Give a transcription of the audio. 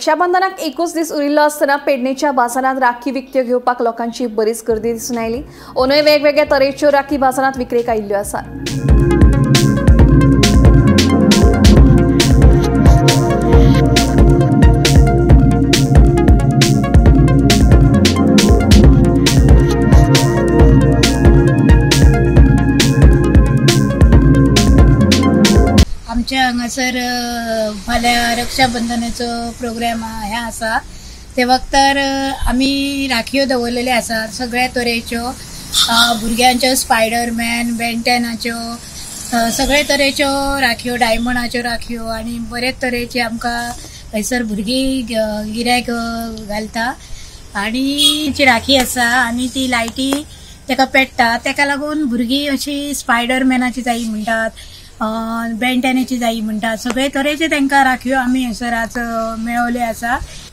रक्षाबंधनाक एकूच दीस उरिल्लो आसतना पेडणेच्या बाजारांत राखी विकत्यो घेवपाक लोकांची बरीच गर्दी दिसून आयली. ओनूय वेगवेगळ्या तरेच्यो राखी बाजारांत विक्रेक आयिल्ल्यो आसात. आमच्या हांगासर फाल्यां रक्षाबंधनाचो प्रोग्राम हे आसा. ते वक्तार आमी राखयो दवरलेले आसा सगळ्या तरेच्यो, भुरग्यांच्यो स्पायडरमॅन, बेंटेनाच्यो, सगळे तरेच्यो राखयो, डायमंडाच्यो राखयो आनी बरेच तरेचे आमकां थंयसर भुरगीं गिरायक घालता. आनी ती राखी आसा आनी ती लायटी ताका पेट्टा, ताका लागून भुरगीं अशी स्पायडरमॅनाची जायी म्हणटात, बेंटेनाची जायी म्हणटात, सगळे तरेचे तांकां राखयो आमी हयसर आज मेळवले आसा.